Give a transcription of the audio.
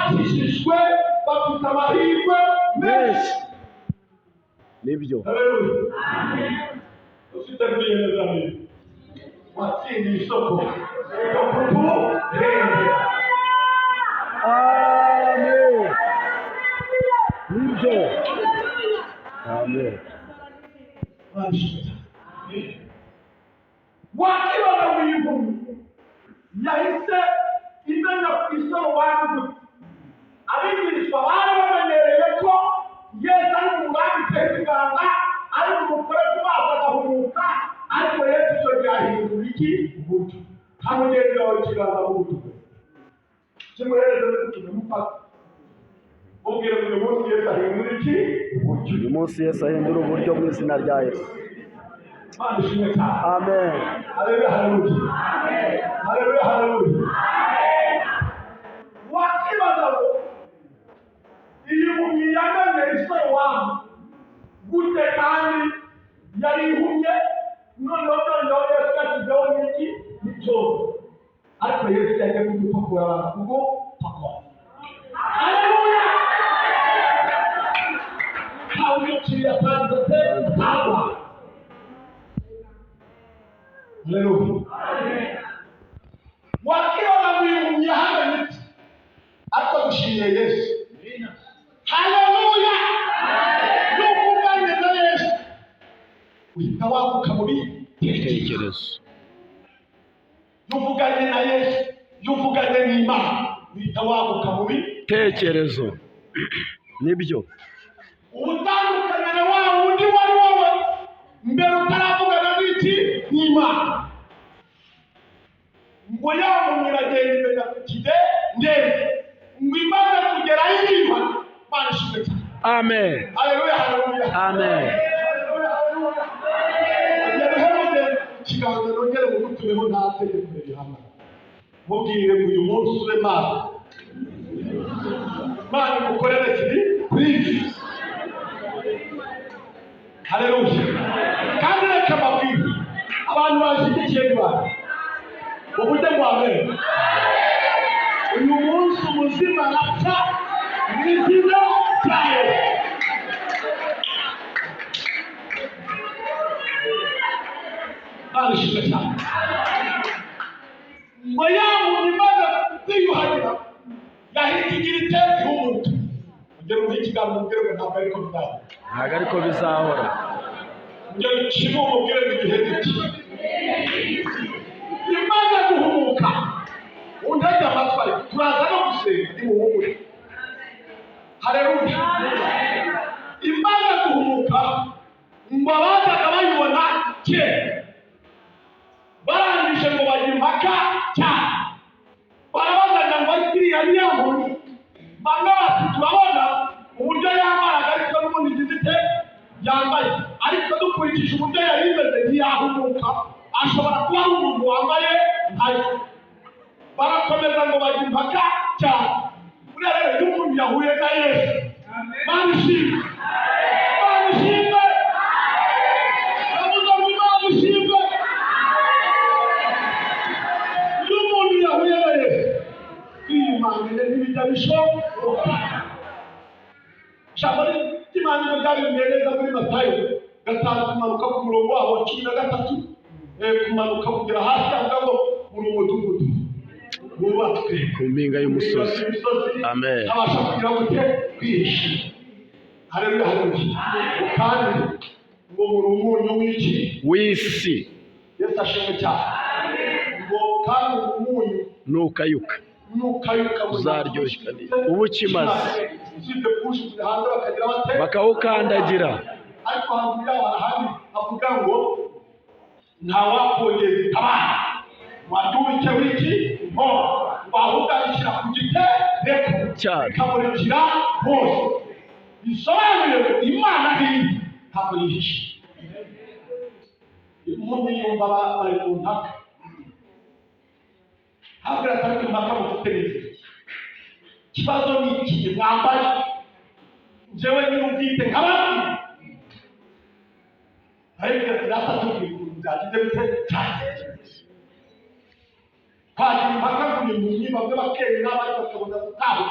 Abakijijwe bafite amahirwe menshi. Nibyo. Haleluya. Ufite rwiyemezamirimo watsindiye isoko ryo kuturengera. Amen. Nibyo. Amen. Wakibaza ngo iyi mpumyi yahise imenya ku isoro gute? Abigishwa bari bamenyereye ko Yesu ari bumurambikeho ibiganza, ari bumukore ku maso agahumuka, ariko Yesu icyo gihe ahindura iki? Uburyo. Nta mugenzi wawe ikiganza mu gutwi kimuhereze n'ugutume mufate, mubwire ngo uyu munsi Yesu ahindura iki? Uburyo. Uyu munsi Yesu ahindura uburyo mu izina rya Yesu. Imana ishimwe cyane. Amen. Haleluya, haleluya, haleluya, haleluya. Wakibaza ngo iyi mpumyi yamenye isoro gute kandi yari ihumye? Noneho Yesu yashyizeho n'iki? N'icyobo. Ariko Yesu yagiye kugupakura abantu kugupakura. Haleluya! Ntawe umuciriye atangiza se atagwa. Haleluya! Wakibaza ngo iyi mpumyi yahamenye iki? Ariko dushimiye Yesu. Haleluya! Nuko uvanye na Yesu uhita waguka mu bitekerezo. Ibitekerezo. Iyo uvuganye na Yesu, iyo uvuganye n'Imana, uhita waguka mu Tekerezo. Nibyo. Ubutandukanye na wa wundi wari wowe mbere utaravugana n'iki? N'Imana. Ngo yamuntu iragenda imenya ku kidendezi, ngo imaze kugerayo iriyuha. Imana ishimwe cyane. Amen. Haleluya, haleluya. Amen. Haleluya, haleluya. Yariho mugenda ikiganza, nongere mugutumeho, nta tegeko rihana. Mubwire ngo uyu munsi ube maso, Imana igukorere surprise. Haleluya! Kandi reka mbabwire, abantu bashyigikiye Imana uburyo ngo amen. Uyu munsi umuzima arapfa mu izina rya Yesu. Imana ishimwe cyane. Ngo yamuntu imaze kwiyuhagira yahita igira ite? Ihumuka. Ongera umuhe ikiganza, umubwire ngo ntabwo ariko bizaba. Ntabwo ariko bizahora. Ongera ukime, umubwire ngo igihe giti imaze guhumuka. Untege amatwi, ariko turaza no gusenga, nimuhumure. Haleluya! Imaze guhumuka, ngo abazaga bayibona kera barangije ngo bajya impaka cyane, barabazaga ngo ariko iriya ni ya mpumyi? Bamwe bati turabona uburyo yambaraga, ariko n'ubundi igize ite? Yambaye, ariko dukurikije uburyo yari imeze ntiyahumuka, ashobora kuba ari umuntu wambaye nkayo. Barakomeza ngo bajya impaka cyane. Buriya rero iyo umuntu yahuye na Yesu, Mana ishimwe, Mana ishimwe, ndavuga ngo Imana ishimwe. Iyo umuntu yahuye na Yesu, kwiyumanganya ntibijya bishoboka. Ijambo ry'Imana iyo ryabibwiye neza muri Matayo 5, kumanuka ku murongo wabo wa 13, kumanuka kugera hasi, avuga ngo muri umudugudu wubatswe ku mpinga y'umusozi. Amen. Abasha kugira gute? Kwihisha. Haleluya, haleluya! Kandi ngo muri umunyu w'iki? W'isi. Yesu ashimwe cyane. Ngo kandi umunyu Nukayuka, nukayuka, uzaryoshya uba ukimaze. Usibye kuwushyira hanze bakagira bate? Bakawukandagira. Ariko haruguru yaho hari ahandi havuga ngo ntawakongeza itabara waryubike w'iki nkoro, ahubwo abishyira ku gitereko Cyane. bikamurikira hose. Bisobanuye ngo Imana ntiri, ntabwo yihishe. Impumyi yumva bari mu mpaka, habwira ati ariko impaka mufite ni iki? Ikibazo ni iki mwambaye? Njyewe nyir'ubwite nkababwira. Ariko ati data, tubwira ukuntu byagize bite cyagenze. Twagira impaka ngo ni impumyi, bamwe bakemera, abandi bakabona gutaha.